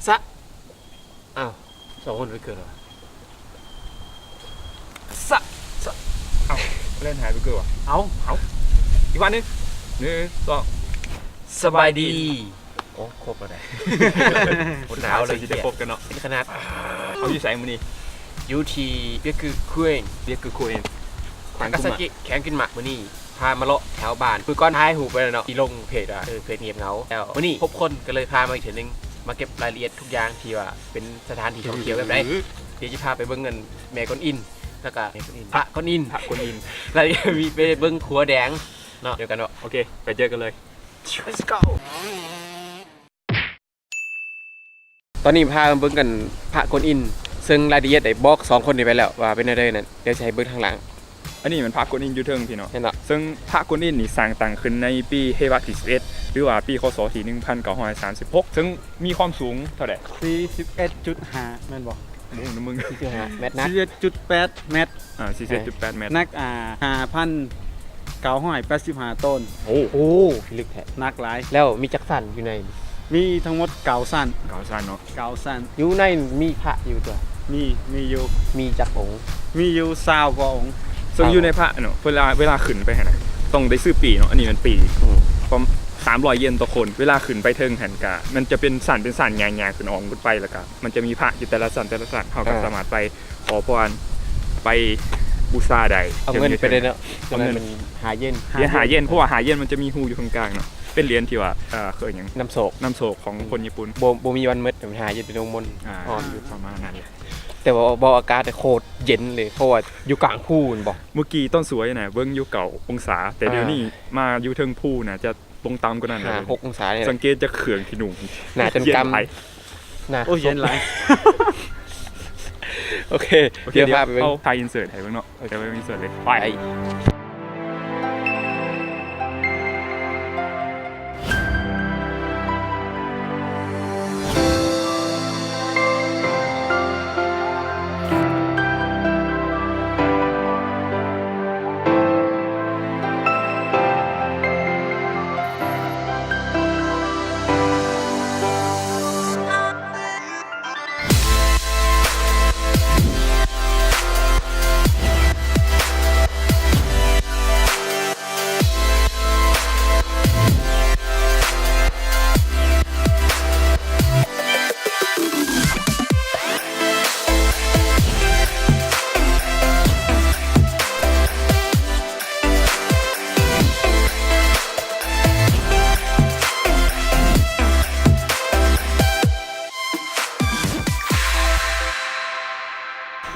ສະ ອ້າວ ສອງຄົນໄປເກີດແລ້ວ ສະ ສະ ເອົ້າ ແລ່ນຫາຍໄປເກີດຫວາ? ເອົາ ເອົາ ອີກບາດໜຶ່ງ ໜຶ່ງ ສອງ ສະບາຍດີ. ໂອ້ ຄົບແລ້ວໄດ໋ ໜາວເລີຍ ຊິໄດ້ພົບກັນເນາະ ເປັນຂະໜາດ. ເຮົາຢູ່ໃສມື້ນີ້? ຢູ່ທີ່ວຽກກືຄູເອງ ວຽກກືຄູເອງ ແຂວງກຸນໝາກ ແຂວງກຸນໝາກ. ມື້ນີ້ພາມາເລາະແຖວບ້ານ ມື້ກ່ອນຖ່າຍຮູບໄວ້ແລ້ວເນາະ ທີ່ລົງເພຈວ່າ ເອີ ເພຈງຽບເຫງົາ. ແລ້ວມື້ນີ້ຄົບຄົນກໍເລີຍພາມາອີກເທື່ອໜຶ່ງ ມາເກັບລາຍລະອຽດທຸກຢ່າງທີ່ວ່າເປັນສະຖານທີ່ທ່ອງທ່ຽວແບບໃດ. ດຽວຈະພາໄປເບິ່ງອັນແມ່ກົນອິນ ແລ້ວກະພະກົນອິນ ພະກົນອິນ ແລ້ວມີໄປເບິ່ງຂົວແດງເນາະ ດຽວກັນເນາະ. ໂອເຄ ໄປເຈີກັນເລີຍ. Let's go. ຕອນນີ້ພາມາເບິ່ງກັນພະກົນອິນ ເຊິ່ງລາຍລະອຽດໄດ້ບອກສອງຄົນນີ້ໄປແລ້ວວ່າເປັນແນວໃດນັ້ນ ດຽວຊິໃຫ້ເບິ່ງທາງຫຼັງ. ອັນນີ້ແມ່ນພະກົນອິນຢູ່ເທິງພີ່ເນາະ ເຫັນເນາະ. ເຊິ່ງພະກົນອິນນີ້ສ້າງຕັ້ງຂຶ້ນໃນປີເຮວາທີສິບເອັດ ຫຼືວ່າປີ ຄ.ສ. ທີໜຶ່ງພັນເກົ້າຮ້ອຍສາມສິບຫົກ ເຊິ່ງມີຄວາມສູງເທົ່າໃດ? ສີ່ສິບເອັດຈຸດຫ້າ ແມ່ນບໍ່? ບໍ່ຮູ້ນຳມຶງ. ສີ່ສິບເອັດຈຸດແປດແມັດ. ອ່າ ສີ່ສິບເອັດຈຸດແປດແມັດ ໜັກ ອ່າ ຫ້າພັນເກົ້າຮ້ອຍແປດສິບຫ້າໂຕນ. ໂອ້ ໂອ້ ລຶກແທ້ ໜັກຫຼາຍ. ແລ້ວມີຈັກຊັ້ນຢູ່ໃນ? ມີທັງໝົດເກົ້າຊັ້ນ. ເກົ້າຊັ້ນເນາະ. ເກົ້າຊັ້ນ. ຢູ່ໃນມີພະຢູ່ຕົວະ? ມີ ມີຢູ່. ມີຈັກອົງ? ມີຢູ່ຊາວກວ່າອົງ. ເຊິ່ງຢູ່ໃນພະເນາະ ເວລາ ເວລາຂຶ້ນໄປຫັ້ນນະ ຕ້ອງໄດ້ຊື້ປີ້ເນາະ ອັນນີ້ແມ່ນປີ້ ອືມ ປະມານສາມຮ້ອຍເຢນຕໍ່ຄົນ. ເວລາຂຶ້ນໄປເທິງຫັ້ນກະ ມັນຈະເປັນຊັ້ນ ເປັນຊັ້ນ ແງ່ໆ ຂຶ້ນອອກຂຶ້ນໄປ ແລ້ວກະມັນຈະມີພະຢູ່ແຕ່ລະຊັ້ນ ແຕ່ລະຊັ້ນ ເຮົາກະ ອ່າ ສາມາດໄປ ຂໍພອນ ໄປບູຊາໄດ້. ເອົາເງິນໄປເລີຍເນາະ. ເອົາເງິນ ເປັນຫ້າເຢນ. ເປັນຫ້າເຢນ ເພາະວ່າຫ້າເຢນມັນຈະມີຮູຢູ່ຂ້າງກາງເນາະ ເປັນຫຼຽນທີ່ວ່າ ເອີ ເອີ້ນຫຍັງ ນຳໂຊກ ນຳໂຊກຂອງຄົນຍີ່ປຸ່ນ. ບໍ່ ບໍ່ມີວັນໝົດ ເປັນຫ້າເຢນເປັນວົງມົນ. ອ່າ ອ້ອມຢູ່ປະມານນັ້ນແຫຼະ. ແຕ່ວ່າເວົ້າອາກາດໂຄດເຢັນເລີຍ ເພາະວ່າຢູ່ກາງພູແມ່ນບໍ່? ມື້ກີ້ຕອນສວຍນະ ເບິ່ງຢູ່ເກົ້າອົງສາ ແຕ່ ອ່າ ດຽວນີ້ມາຢູ່ເທິງພູນະ ຈະ ລົງຕ່ຳກວ່ານັ້ນ ຫ້າຫົກອົງສານີ້ແຫຼະ. ສັງເກດຈາກເຄື່ອງທີ່ນຸ່ງ ໜ້າຈົນກຳ ໂອ້ຍ ເຢັນຫຼາຍ. ໂອເຄ ໂອເຄ ດຽວ ດຽວພາໄປເບິ່ງ ເອົາຖ່າຍອິນເສີດໃຫ້ເບິ່ງເນາະ. ໂອເຄ ດຽວໄປເບິ່ງອິນເສີດເລີຍ ໄປ.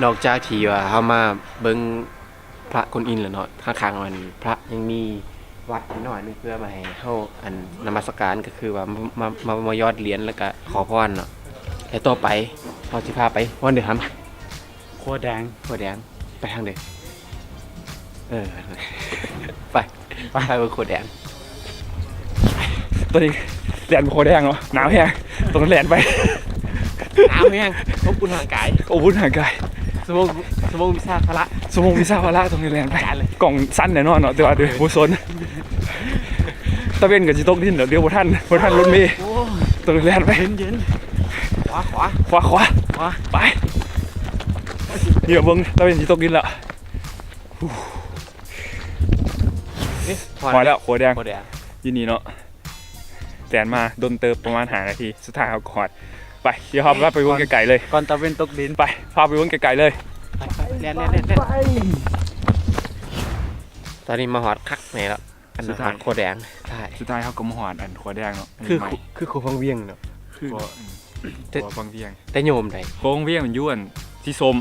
ນອກຈາກທີ່ວ່າເຮົາມາເບິ່ງ ພະກົນອິນແຫຼະເນາະ ຂ້າງໆ ອັນພະຍັງມີວັດນ້ອຍໜຶ່ງ ເພື່ອມາໃຫ້ເຮົາ ອັນ ນະມັດສະການ ກໍຄືວ່າມາ ມາ ມາ ມາຢອດຫຼຽນ ແລ້ວກະຂໍພອນເນາະ. ແລ້ວຕໍ່ໄປເຮົາຊິພາໄປບ່ອນໃດຫຳ? ຂົວແດງ. ຂົວແດງ ໄປທາງໃດ? ເອີ ໄປ ໄປ ໄປເບິ່ງຂົວແດງ. ຕອນນີ້ແລ່ນຂົວແດງເນາະ ໜາວແຮງ ຕ້ອງແລ່ນໄປ. ໜາວແຮງ ອົບອຸ່ນຮ່າງກາຍ ອົບອຸ່ນຮ່າງກາຍ. ຊົ່ວໂມງ ຊົ່ວໂມງວິຊາພະລະ ຊົ່ວໂມງວິຊາພະລະ ຕ້ອງໄດ້ແລ່ນໄປ. ກ້ອງສັ່ນແນ່ນອນເນາະ ແຕ່ວ່າບໍ່ສົນ. ຕາເວັນກໍຊິຕົກດິນແລ້ວ ດຽວບໍ່ທັນ ບໍ່ທັນລົດເມ. ໂອ້ຍ ຕ້ອງໄດ້ແລ່ນໄປ. ເຢັນໆ ຂວາ ຂວາ ຂວາ ຂວາ ຂວາ ໄປ. ດຽວເບິ່ງ ຕາເວັນຊິຕົກດິນແລ້ວ. ຮອດແລ້ວ ຂົວແດງ ຂົວແດງ ຢູ່ນີ້ເນາະ. ແລ່ນມາດົນເຕີບ ປະມານຫ້ານາທີ ສຸດທ້າຍເຮົາກໍຮອດ. ໄປ ດຽວເຮົາພາໄປເບິ່ງໄກໆເລີຍ ກ່ອນຕາເວັນຕົກດິນ. ໄປ ພາໄປເບິ່ງໄກໆເລີຍ. ໄປ ໄປ ແລ່ນ ແລ່ນ ແລ່ນ ແລ່ນ. ຕອນນີ້ມາຮອດຄັກແນ່ແລ້ວ ອັນ ຮອດຂົວແດງ. ໃຊ່ ສຸດທ້າຍເຮົາກໍມາຮອດອັນຂົວແດງເນາະ. ຄື ຄືຂົວວັງວຽງເນາະ ຄື ແຕ່ ຂົວວັງວຽງ ແຕ່ໂຍມໃດ ຂົວວັງວຽງມັນຢູ່ອັນສີສົ້ມ.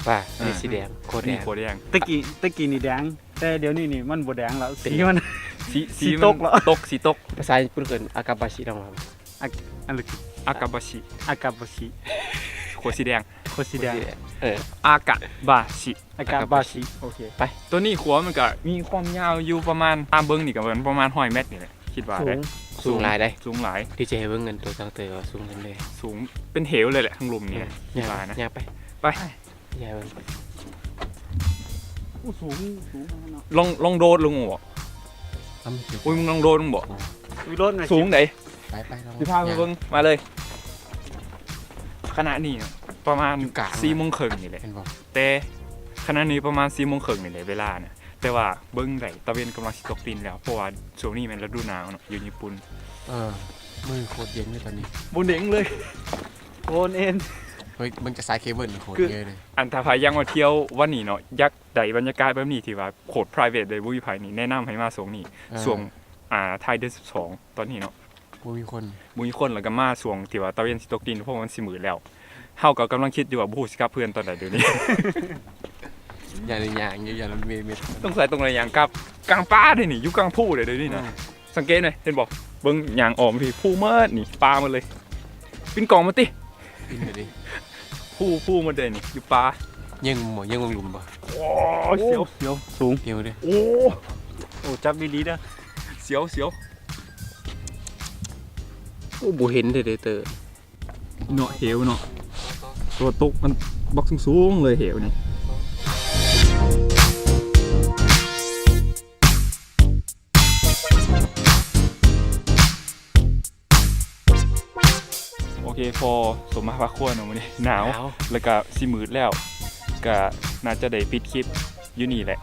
ວ່າ ເອີ ມີສີແດງ ຂົວແດງ ມີຂົວແດງ. ແຕ່ກີ້ ແຕ່ກີ້ນີ້ແດງ ແຕ່ດຽວນີ້ນີ້ມັນບໍ່ແດງແລ້ວ ສີມັນ ສີ ສີມັນຕົກແລ້ວ ຕົກ ສີຕົກ. ພາສາຍີ່ປຸ່ນເອີ້ນອາກາບາຊິເນາະ. ອາ ອາກາບາຊິ ອາກາບາຊິ ຂົວສີແດງ ຂົວສີແດງ ເອີ ອາກາບາຊິ ອາກາບາຊິ. ໂອເຄ ໄປ. ຕົວນີ້ຂົວມັນກະມີຄວາມຍາວຢູ່ປະມານ ຕາມເບິ່ງນີ້ກະປະມານຮ້ອຍແມັດນີ້ແຫຼະ ຄິດວ່າ. ສູງ ສູງຫຼາຍເດ້ ສູງຫຼາຍ. ທີ່ຈະໃຫ້ເບິ່ງອັນຕົວຕັ້ງເຕີວ່າສູງເປັນໃດ ສູງເປັນເຫວເລີຍແຫຼະ ທາງລຸ່ມນີ້. ເອີ ຄິດວ່ານະ ຍ່າງໄປ ໄປ. ໂອ້ ສູງ ສູງເນາະ. ລອງ ລອງໂດດລົງບໍ່? ອຸ້ຍ ມຶງລອງໂດດລົງບໍ່? ອຸ້ຍ ໂດດ ສູງໃດ໋. ໄປໆ ລອງ ຊິພາໄປເບິ່ງ ມາເລີຍ. ຂະນະນີ້ປະມານ ຢູ່ກາງ ສີ່ໂມງເຄິ່ງນີ້ແຫຼະ ແມ່ນບໍ່? ແຕ່ຂະນະນີ້ປະມານສີ່ໂມງເຄິ່ງນີ້ແຫຼະເວລານະ ແຕ່ວ່າເບິ່ງໄດ້ຕາເວັນກຳລັງຊິຕົກດິນແລ້ວ ເພາະວ່າຊ່ວງນີ້ແມ່ນລະດູໜາວເນາະ ຢູ່ຍີ່ປຸ່ນ. ເອີ ມື້ໂຄດເຢັນເລີຍຕອນນີ້ ບໍ່ເໜັງເລີຍ ໂອເອັນ ເຮີ້ຍ ເບິ່ງຈາກສາຍເຄເບິນໂຄດເຢັນເລີຍ. ອັນຖ້າໃຜ ຢາກມາທ່ຽວວັນນີ້ເນາະ ຢາກໄດ້ບັນຍາກາດແບບນີ້ທີ່ວ່າໂຄດ private ເລີຍ ບໍ່ມີໃຜນີ້ ແນະນຳໃຫ້ມາຊ່ວງນີ້ ເອີ ຊ່ວງ ອ່າ ທ້າຍເດືອນສິບສອງ ຕອນນີ້ເນາະ ບໍ່ມີຄົນ ບໍ່ມີຄົນ ແລ້ວກໍມາຊ່ວງທີ່ວ່າຕາເວັນຊິຕົກດິນ ເພາະວ່າມັນຊິມືດແລ້ວ. ເຮົາກໍກຳລັງຄິດຢູ່ວ່າ ບໍ່ຮູ້ຊິກັບເຮືອນຕອນໃດດຽວນີ້ ຢ້ານຍ່າງຢູ່ ຢ້ານເມດ ຕ້ອງໃສ່ຕົງໄດ້ຍ່າງກັບ ກາງປ່າເດ້ນີ້ ຢູ່ກາງພູເດ້ດຽວນີ້ນະ. ອືມ ສັງເກດເລີຍ ເຫັນບໍ່? ເບິ່ງ ຍ່າງອ້ອມພີ້ ພູໝົດນີ້ ປ່າໝົດເລີຍ. ປິ່ນກ້ອງມາຕິ ປິ່ນໄປດິ ພູ ພູໝົດເດ້ນີ້ ຢູ່ປ່າ. ເຍິງບໍ່? ເຍິງເບິ່ງຫຼຸມບໍ່? ໂອ້ ໂອ້ ສຽວ ສຽວ ສູງ ເຫວເດ້. ໂອ້ ໂອ້ ຈັບດີໆເດີ ສຽວ ສຽວ. ໂອ້ ບໍ່ເຫັນເດ້ເຕີ ເນາະ ເຫວເນາະ ຕົວຕົກມັນບັກສູງໆເລີຍ ເຫວນີ້. ໂອເຄ ພໍສົມມາພາຄວນເນາະ ມື້ນີ້ໜາວ ໜາວ ແລ້ວກະຊິມືດແລ້ວ ກະໜ້າຈະໄດ້ປິດຄລິບຢູ່ນີ້ແຫຼະ.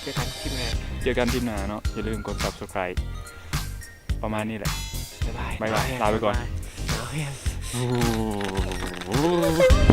ເຈີກັນຄລິບໜ້າ ເຈີກັນຄລິບໜ້າເນາະ. ຢ່າລືມກົດ Subscribe ປະມານນີ້ແຫຼະ. ບາຍບາຍ ບາຍບາຍ ລາໄປກ່ອນ. ໜາວແຮງ ໂອ້